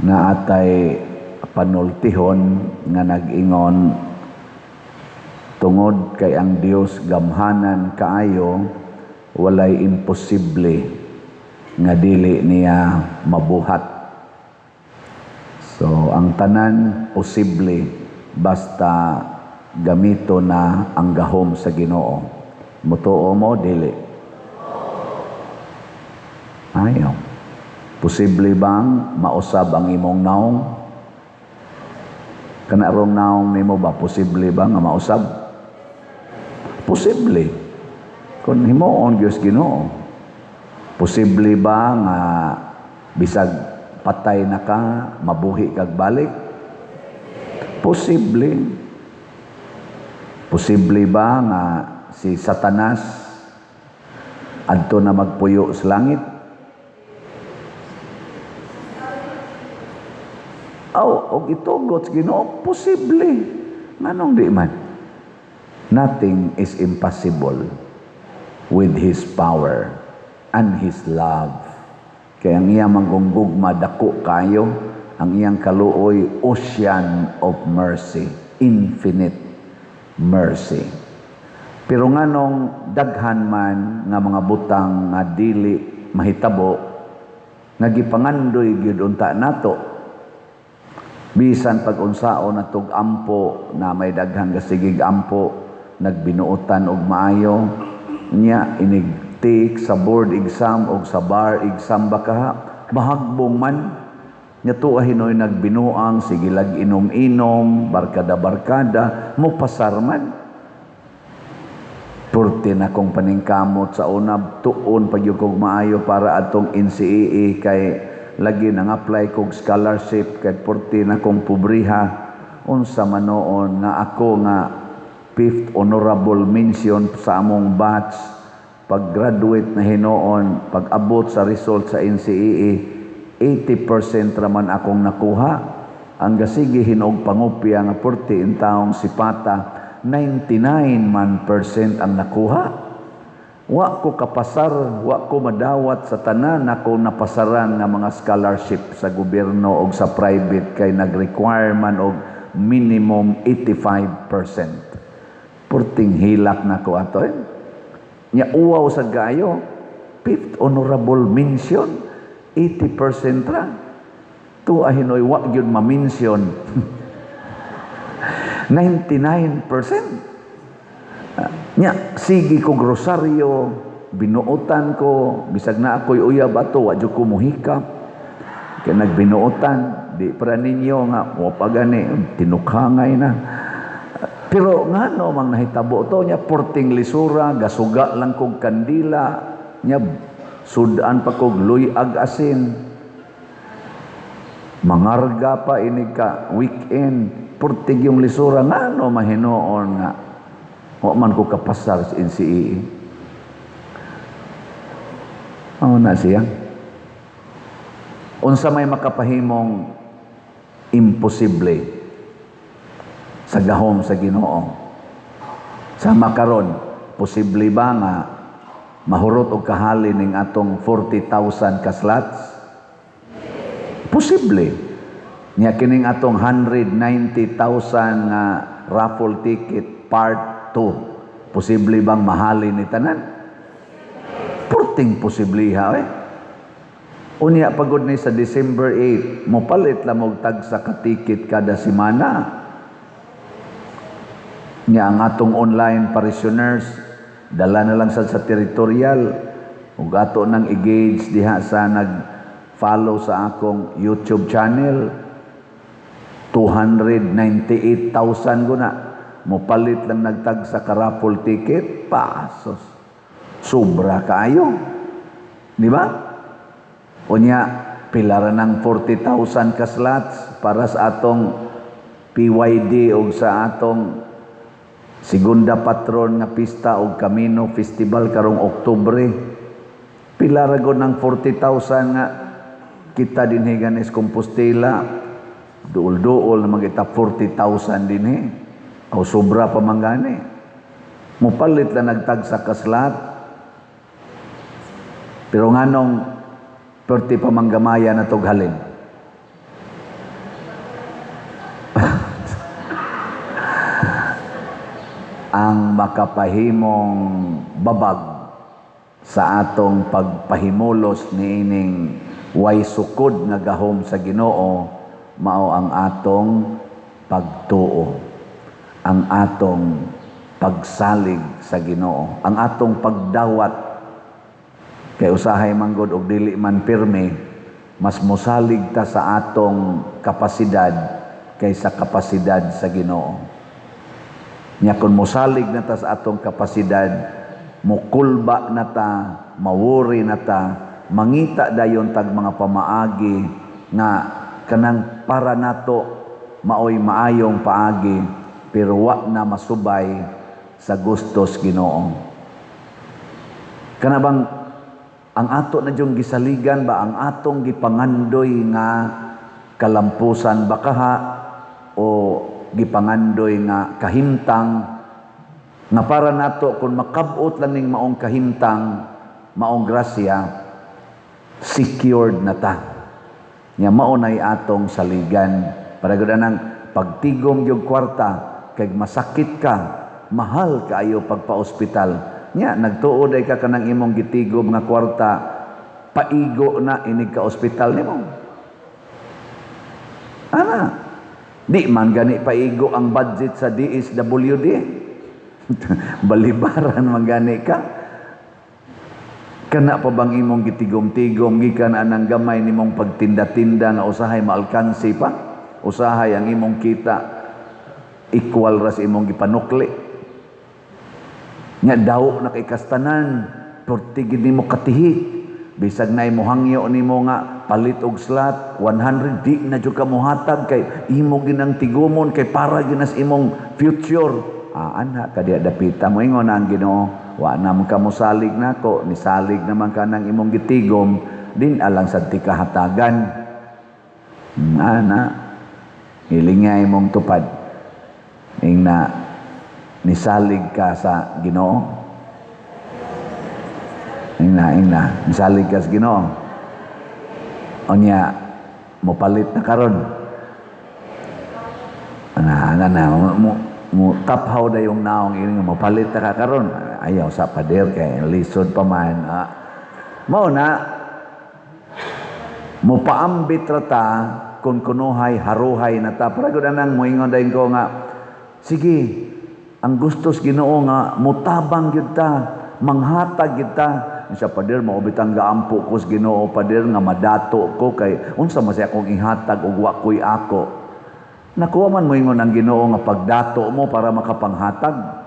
Naa tay panultihon nga nag-ingon, tungod kay ang Dios gamhanan kaayo, walay imposible nga dili niya mabuhat. So ang tanan posible basta gamito na ang gahom sa Ginoo. Mutuo mo, dili? Ayaw. Posible bang mausab ang imong naong? Kanarong naong nimo ba, posible ba nga mausab? Posible. Kung himuon gyud Ginoo. Posible ba nga bisag patay na ka, mabuhi kag balik? Posible. Posible ba nga si Satanas adto na magpuyo sa langit? Aw, og itugot sa Ginoo, posible. Nganong di man? Nothing is impossible with His power and His love. Kaya ang iyang manggugma dako kayo, ang iyang kaluoy ocean of mercy, infinite mercy. Pero nganong daghan man nga mga butang nga dili mahitabo nga gipangandoy gyud unta nato, bisan pag unsaon natog ampo na may daghan gasigig ampo, nagbinuotan og maayo nya, inig take sa board exam og sa bar exam ba kaha, mahagbong man nya. Tuwa hinoy nagbinuang, sige lag inom-inom, barkada-barkada, mo pasar man. Purti na kong paningkamot sa una, tuon pag kog maayo para atong NCAA kay lagi nang apply kog scholarship, kay purti na kong pobriha. Unsa man noon nga ako nga fifth honorable mention sa among batch, pag graduate na hinuon, pag abot sa result sa NCAA, 80% raman akong nakuha. Ang gasige hinog pangupya nga purti intawong sipata, 99 man percent ang nakuha. Wa ko kapasar, wa ko madawat sa tanan ako napasaran nga mga scholarship sa gobyerno o sa private kay nag-require man og minimum 85%. Purting hilak na ko ato eh. Nya uwaw sa gayo, fifth honorable mention, 80% ra. Tuwa hinoy wa gyud ma-mention. 99%. Nya, sige kog rosaryo, binuotan ko, bisag na ako'y uyab ato, wa jud ko muhikap. Kaya nagbinuotan, di para ninyo nga, wa pa gani, tinukhangay na. Pero ngano mang nahitabo to nya, porting lisura, gasuga lang kog kandila, nya sudan pa kog luyag asin. Mangarga pa ini ka weekend, portig yung lisura, ngano mahinuon nga wa man ko kapasar sa NCAA? Mao na siya. Unsa may makapahimong imposible sa gahom sa Ginoo? Sama karon, posible ba nga mahurot og kahali ning atong 40,000 ka slots? Posible. Nya kining atong 190,000 nga raffle ticket part 2, posible bang mahali ni tanan? Purting posibliha eh. Unya pagod ni sa December 8, mopalit lang og tagsa ka ticket kada semana. Nya ang atong online parishioners, dala na lang sa territorial ug ato nang i-gauge diha sa nag-follow sa akong YouTube channel, 298,000 guna. Mopalit lang nagtag sa ka-raffle ticket, pasos. Sobra kaayo. Di ba? Unya, pila ra ng 40,000 ka slots para sa atong PYD o sa atong Segunda Patron nga pista og Camino Festival karong Oktubre. Pila ra gud ng 40,000 nga kita dinhi ganis Compostela. Duol-duol na magita 40,000 dinhi. O sobra pa man gani. Mupalit lang nagtag sa kaslat. Pero nganong perti pa manggamaya na tog halin? Ang makapahimong babag sa atong pagpahimulos niining way sukod nga gahom sa Ginoo mao ang atong pagtuo, ang atong pagsalig sa Ginoo, ang atong pagdawat. Kay usahay manggod og dili man pirmi, mas mosalig ta sa atong kapasidad kaysa kapasidad sa Ginoo. Nya kung mosalig na ta sa atong kapasidad, mukulba na ta, mawuri na ta, mangita dayon tag mga pamaagi nga kanang para nato maoy maayong paagi, pero wa na masubay sa gustos Ginoo. Kana bang ang ato na dyong gisaligan ba, ang atong gipangandoy nga kalampusan ba kaha o gipangandoy nga kahimtang nga para nato, kung makabot lang ning maong kahimtang, maong grasya, secured na ta. Nya mao nay atong saligan. Para gud anang pagtigom gyud kwarta kay masakit ka, mahal kaayo pagpa-ospital. Nya nagtuo day ka kanang imong gitigom nga kwarta paigo na inig ka ospital nimo. Ana, di man gani paigo ang budget sa DSWD. Balibaran man gani ka. Kana pa bang imong gitigom-tigom gikan anang gamay nimong pagtinda-tinda nga usahay maalkansi pa? Usahay ang imong kita equal ras imong gipanukli. Nya daw na kay kastanan, perti gid nimo katihi. Bisag naay mohangyo nimo nga palit og slot 100, di na jud ka mohatag kay imo ginang tigumon kay para ginas imong future. Ah, anha ka diya dapita mo ingon ang Ginoo, wa na man ka mosalig nako, nisalig naman ka nang imong gitigom, din alang sad ti kahatagan. Ana, hilingay imong tupad. Ingna nisalig ka sa Ginoo. Ingna, ingna, nisalig ka sa Ginoo. Unya, mopalit na karon. Ana, ana na, mo taphaw da yung naong ini nga mopalit na ka karon. Ayaw sa pader kay lisod pa man. Ah. Mao na mopaambit ra ta kung kunuhay haruhay na ta. Para gud anang moingon dayon ko nga sige, ang gustos Ginoo nga mutabang gyud ta, manghatag gyud ta. Sa pader, mao bitang gaampo ko sa Ginoo, pader, nga madato ko kay unsa man siya akong ihatag ug wa ko'y ako. Nakuha man moingon ang Ginoo nga pagdato mo para makapanghatag.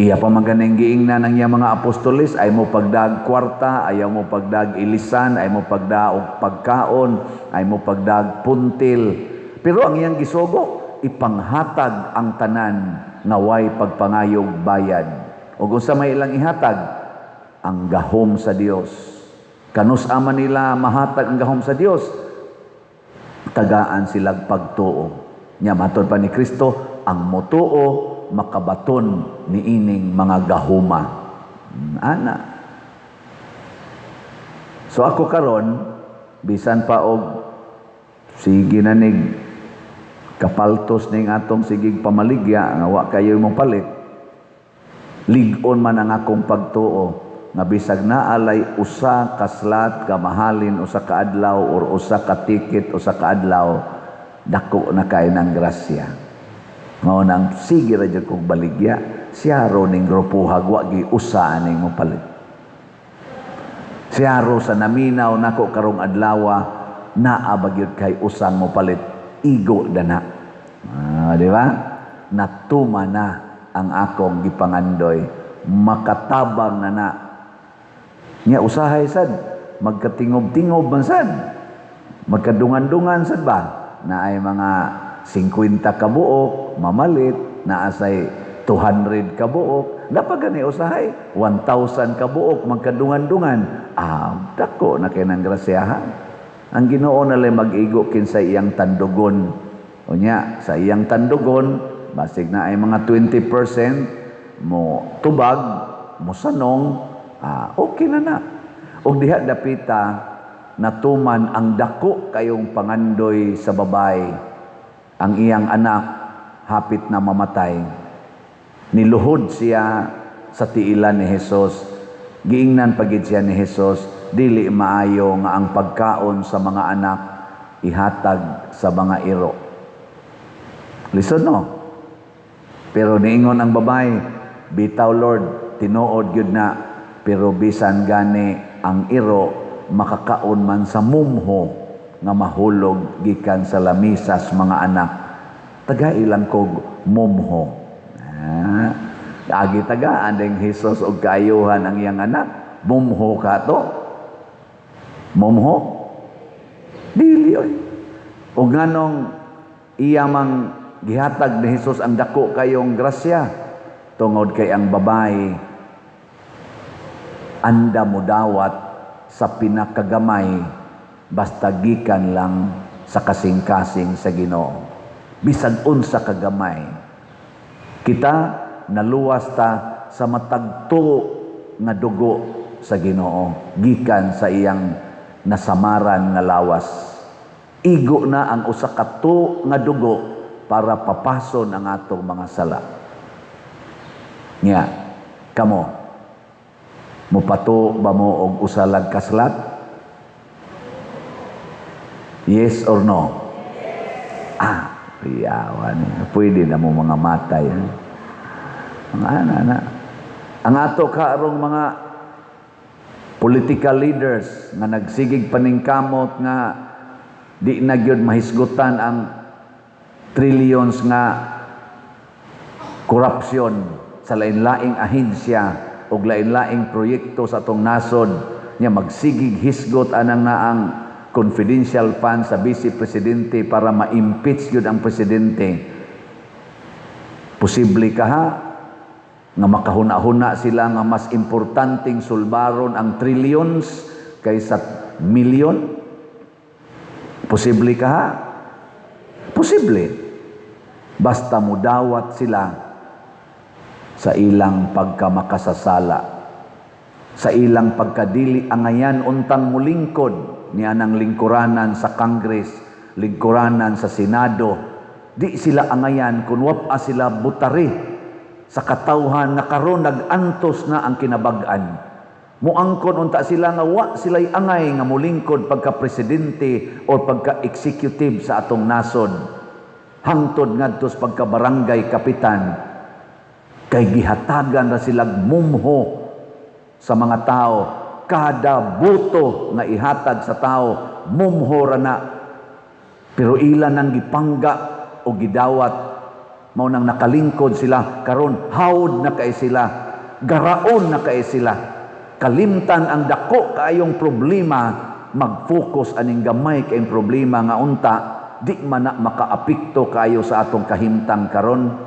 Iya pa man ganing giingnan ang iyang mga apostoles, ay mo pagdag kwarta, ayaw mo pagdag ilisan, ay mo pagdag og pagkaon, ay mo pagdag puntil. Pero ang iyang gisugo, ipanghatag ang tanan nga way pagpangayog bayad. Ug unsa may ilang ihatag? Ang gahom sa Dios. Kanus-a man nila mahatag ang gahom sa Dios? Tagaan silag pagtuo. Nya matod pa ni Kristo, ang motuo makabaton niining mga gahuma. Ana. So ako karon, bisan pa og sige na nig kapaltos ning atong sigig pamaligya nga wa kayo imong palit, lig-on man ang akong pagtuo nga bisag naalay usa ka slot ka mahalin usa ka adlaw or usa ka ticket usa ka adlaw, dako na kay ng grasya. Mao nang sige ra jud kog baligya, siyaro ning grupuha wa gi usa aning mopalit. Siyaro sa naminaw nako karong adlawa, naa ba gyud kay usang mopalit, igo dana. Ah, di ba? Natuma na ang akong gipangandoy, makatabang na na. Nya usahay sad magkatingob-tingob man sad, magkadungan-dungan sad ba, na ay mga 50 kabuok mamalit, naa say 200 kabuok, dapat gani usahay 1,000 kabuok magkadungan-dungan. Ah, dako na kay nang grasyahan. Ang Ginoo na lay mag-igo kinsa iyang tandugon. Unya sa iyang tandugon, basig na ay mga 20% mo tubag, mo sanong, ah, okay na na. Og diha dapita natuman ang dako kayong pangandoy sa babay. Ang iyang anak hapit na mamatay. Niluhod siya sa tiilan ni Jesus. Giingnan pa gyud siya ni Jesus, "Dili maayo nga ang pagkaon sa mga anak ihatag sa mga iro." Lisod, no? Pero niingon ang babae, "Bitaw, Lord, tinuod gyud na, pero bisan gani ang iro makakaon man sa mumho nga mahulog gikan sa lamisas mga anak. Tagai lang kog mumho." Ah, agi tagaan ning Jesus og kaayuhan ang iyang anak. Mumho ka to? Mumho? Dili oy. O nganong iya mang gihatag ni Jesus ang dako kayong grasya? Tungod kay ang babae anda modawat sa pinakagamay basta gikan lang sa kasing-kasing sa Ginoo. Bisag unsa kagamay. Kita naluwas ta sa matag tuo nga dugo sa Ginoo gikan sa iyang nasamaran nga lawas. Igo na ang usa ka tuo nga dugo para papason ang atong mga sala. Nya, kamo, mupatuo ba mo og usa lang kaslat? Yes or no? Ah, piyawan. Pwede na mo mga matay. Eh. Mga ana na. Ang ato karong mga political leaders nga nagsigig paningkamot nga di na gyud mahisgutan ang trillions nga korupsyon sa lain-laing ahensya o lain-laing proyekto sa atong nasod nya, magsigig hisgot anang na ang confidential fund sa vice presidente para ma-impeach gyud ang presidente. Posible kaha nga makahuna-huna sila nga mas importanteng sulbaron ang trillions kaysa milyon? Posible kaha? Posible. Basta mudawat sila sa ilang pagkamakasasala, sa ilang pagkadili angayan untang mulingkod ni anang lingkuranan sa Congress, lingkuranan sa Senado. Di sila angayan kung wa sila butari sa katawhan nga karon nag-antos na ang kinabag-an. Muangkon unta sila nga wa sila'y angay nga mulingkod pagka-presidente o pagka-executive sa atong nasod, hangtod ngadto sa pagka-barangay kapitan, kay gihatagan ra silag mumho sa mga tao. Kada boto nga ihatag sa tao, mumho ra na, pero ila nang gipangga o gidawat. Mao nang nakalingkod sila karon, hawd na kay sila, garaon na kay sila. Kalimtan ang dako kaayong problema, mag-focus aning gamay kayong problema nga unta di man na makaapekto kayo sa atong kahimtang karon,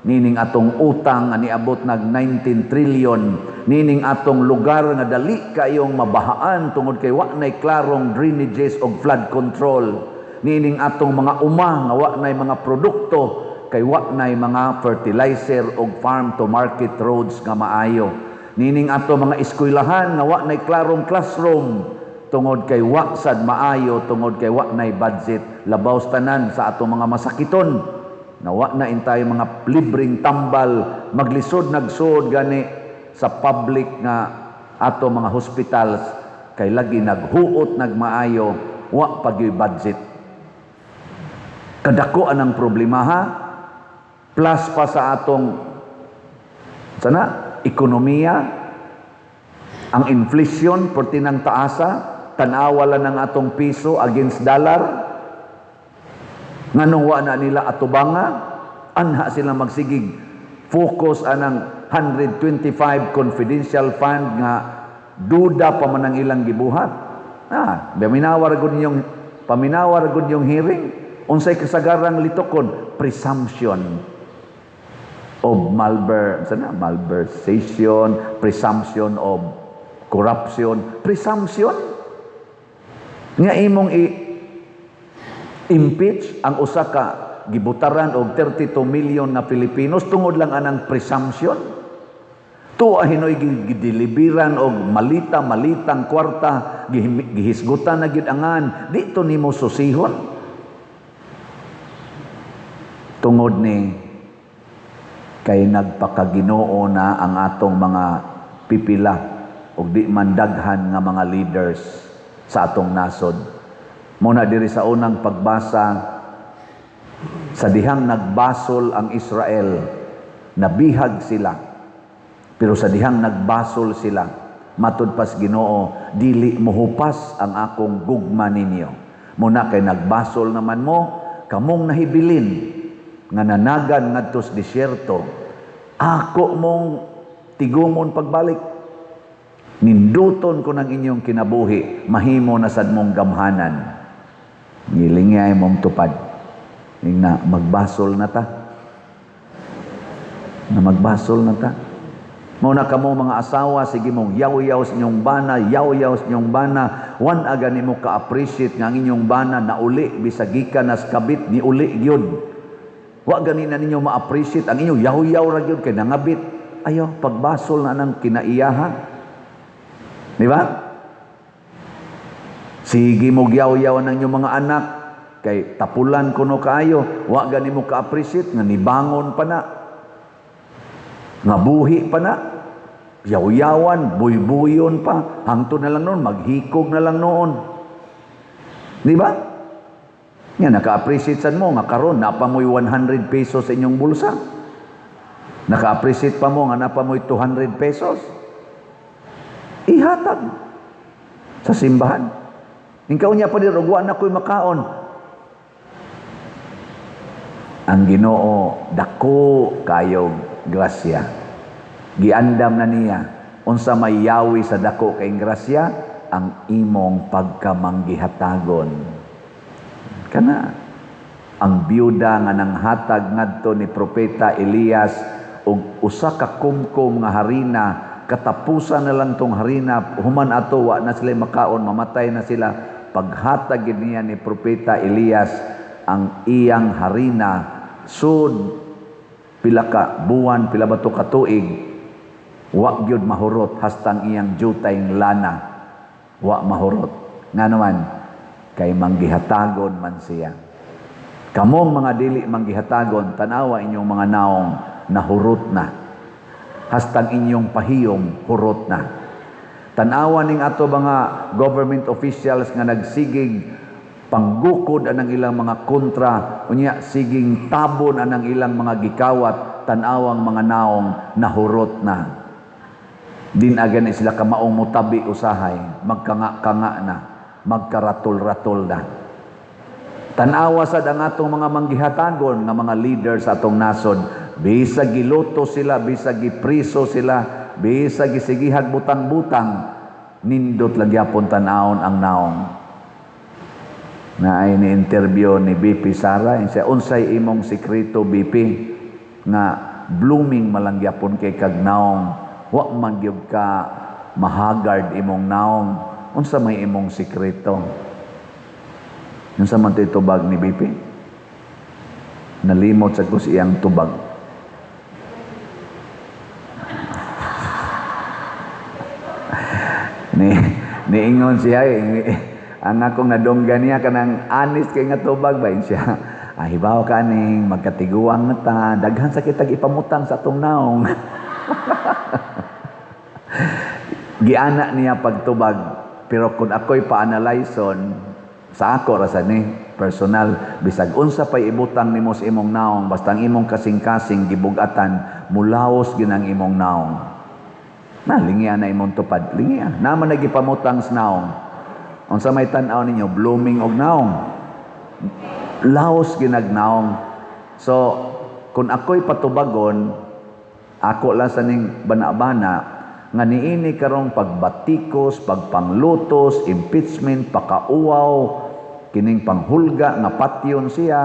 nining atong utang nga niabot nag 19 trillion, nining atong lugar nga dali kayong mabahaan tungod kay wa nay klarong drainages og flood control, nining atong mga uma nga wa nay mga produkto kay wa nay mga fertilizer og farm to market roads nga maayo, nining ato mga eskwelahan nga wa nay klarong classroom tungod kay wa sad maayo, tungod kay wa nay budget, labaw sa tanan sa atong mga masakiton na wa na intay mga libreng tambal, maglisod nagsud gani sa public nga ato mga hospitals kay lagi naghuot nagmaayo, wa pa gyuy budget. Kadako anang problema ha, plus pa sa atong sana ekonomiya, ang inflation perti ng taasa. Tan-awa lang ng atong piso against dollar. Nganong wa na nila atubanga? Anha sila magsigig focus anang 125 confidential fund nga duda pa man ang ilang gibuhat. Ah, paminawar gud yung hearing. Unsay kasagarang litukon? Presumption of sana, malversation, presumption of corruption, presumption nga imong i impeach ang usa ka gibutaran og 32 million nga Filipinos tungod lang anang presumption. Tuwa hinoy gideliveran og malita malitang kwarta, gihisgutan na gyud angan dito nimo susihon tungod ni Kay nagpakaginoo na ang atong mga pipila ug di man daghan nga mga leaders sa atong nasod. Muna diri sa unang pagbasa, sa dihang nagbasol ang Israel, nabihag sila. Pero sa dihang nagbasol sila, matud pas Ginoo, dili mohupas ang akong gugma ninyo. Muna kay nagbasol naman mo, kamong nahibilin nga nanagan ngadto sa disyerto, ako mong tigumon pagbalik. Ninduton ko ng inyong kinabuhi, mahimo na sad mong gamhanan. Ngilingay mong tupad. Nga magbasol na ta. Na magbasol na ta. Mao na kamo mga asawa, sige mong yaw-yaw sa inyong bana, yaw-yaw sa inyong bana, wan aga nimo ka-appreciate nga ang inyong bana nauli, bisag gikan nas kabit, ni uli gyud. Wa gani na ninyo ma-appreciate ang inyong yaw-yaw ra gyud kay nangabit. Ayo, pagbasol na nang kinaiyaha. Di ba? Sige mo yaw-yaw ng inyong mga anak kay tapulan kuno kaayo, wa gani mo ka-appreciate nga nibangon pa na. Nga buhi pa na. Yaw-yawan, buybuyon pa, hangtod na lang noon, maghikog na lang noon. Di ba? Nga naka-appreciate sad mo nga karon napa mo'y 100 pesos sa inyong bulsa. Naka-appreciate pa mo nga napa mo'y 200 pesos. Ihatag sa simbahan. Ikaw niya pa dir, wa na ko'y makaon. Ang Ginoo dako kayog grasya. Giandam na niya unsa may yawi sa dako kay grasya, ang imong pagkamanggihatagon. Kana ang byuda nga nanghatag ngadto ni Propeta Elias og usa ka kumkum nga harina, katapusan na lang tong harina, human ato wa na sila makaon, mamatay na sila. Paghatag gid niya ni Propeta Elias ang iyang harina, sud pila ka buwan, pila ba to ka tuig, wa gyud mahurot hastang iyang jutay lana, wa mahurot. Ngano man? Kay manggihatagon man siya. Kamong mga dili manggihatagon, tanawa inyong mga naong nahurot na. Hastang inyong pahiyom hurot na. Tanawa ning ato mga government officials nga nagsigig panggukod anang ilang mga kontra, unya siging tabon anang ilang mga gikawat, tanawang mga naong nahurot na. Din agan sila kamaong mutabi usahay, magkanga-kanga na, magkaratol-ratol na. Tanawa sad ang atong mga manggihatagon nga mga leaders sa atong nasod, bisag giluto sila, bisag gipriso sila, bisag gisigihag butang-butang, nindot lang gyapon tan-awon ang naong. Na ay ni-interview ni BP Sara, siya, unsay imong sekreto BP nga blooming malang gyapon kay kag naong, wa man gyud ka mahagard imong naong, unsa may imong sekreto? Unsa man to'y tubag ni BP? Nalimot sa kus iyang tubag. Ni niingon siya, ang akong nadunggan niya kanang anis kay nga tubag ba siya. Ah, hibaw ka ning magkatiguang na ta, daghan sa kitag ipamutang sa atong naong. Giana niya pagtubag, pero kung ako'y pa-analyson sa ako ra sa ni personal, bisag unsa pay ibutang nimo sa imong naong, basta ang imong kasing-kasing gibugatan, mulaos ginang imong naong. Na lingiya na imong tupad, lingiya. Naman nagipamutang sa naong. Unsa may tan-aw ninyo, blooming og naong. Laos ginagnaong. So, kung ako'y patubagon, ako lang sa ning bana-bana, nga niini karong pagbatikos, pagpanglutos, impeachment, pakauwaw, kining panghulga nga patyon siya,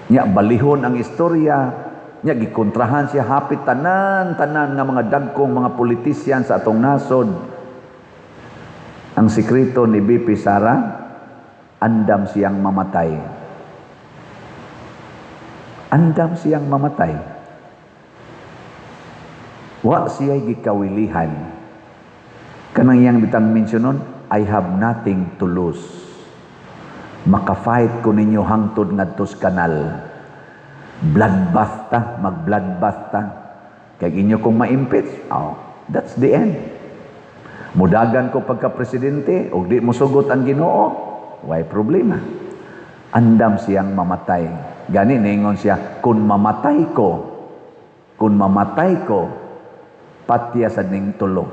nya balihon ang istorya, nya gikontrahan siya hapit tanan-tanan nga mga dagkong mga politisyan sa atong nasod. Ang sekreto ni BP Sara, andam siyang mamatay. Andam siyang mamatay. Wa siya'y gikawilihan. Kanang iyang bitang mensyonon, I have nothing to lose. Maka-fight ko ninyo hangtod ngadtos kanal. Bloodbath ta, mag-bloodbath ta. Kay inyo kong ma-impeach, oh, that's the end. Mudagan ko pagka-presidente, og di mosugot ang Ginoo, way problema. Andam siyang mamatay. Gani ningon siya, "Kung mamatay ko, kung mamatay ko, patya sa ning tulo."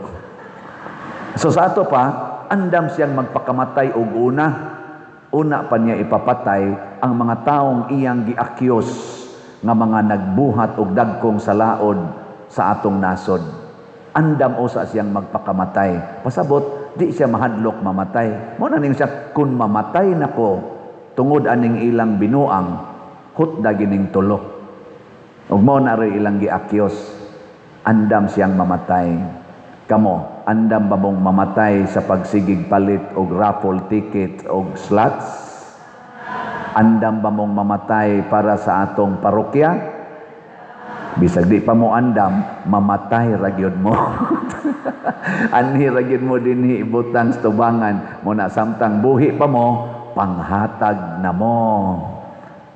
So sa ato pa, andam siyang magpakamatay og una. Una pa niya ipapatay ang mga taong iyang gi-accuse nga mga nagbuhat og dagkong salaod sa atong nasod. Andam usa siyang magpakamatay. Pasabot, di siya mahadlok mamatay. Mao na ning siya, "Kung mamatay nako tungod aning ilang binuang, hutda gining tulo." Ug mao na rin ilang gi-accuse. Andam siyang mamatay. Kamo, andam ba mong mamatay sa pagsigig palit og raffle ticket og slots? Andam ba mong mamatay para sa atong parokya? Bisag di pa mo andam, mamatay ra gyud mo. Anhi ra gyud mo dinhi ibutang sa tubangan mo na samtang buhi pa mo, panghatag na mo.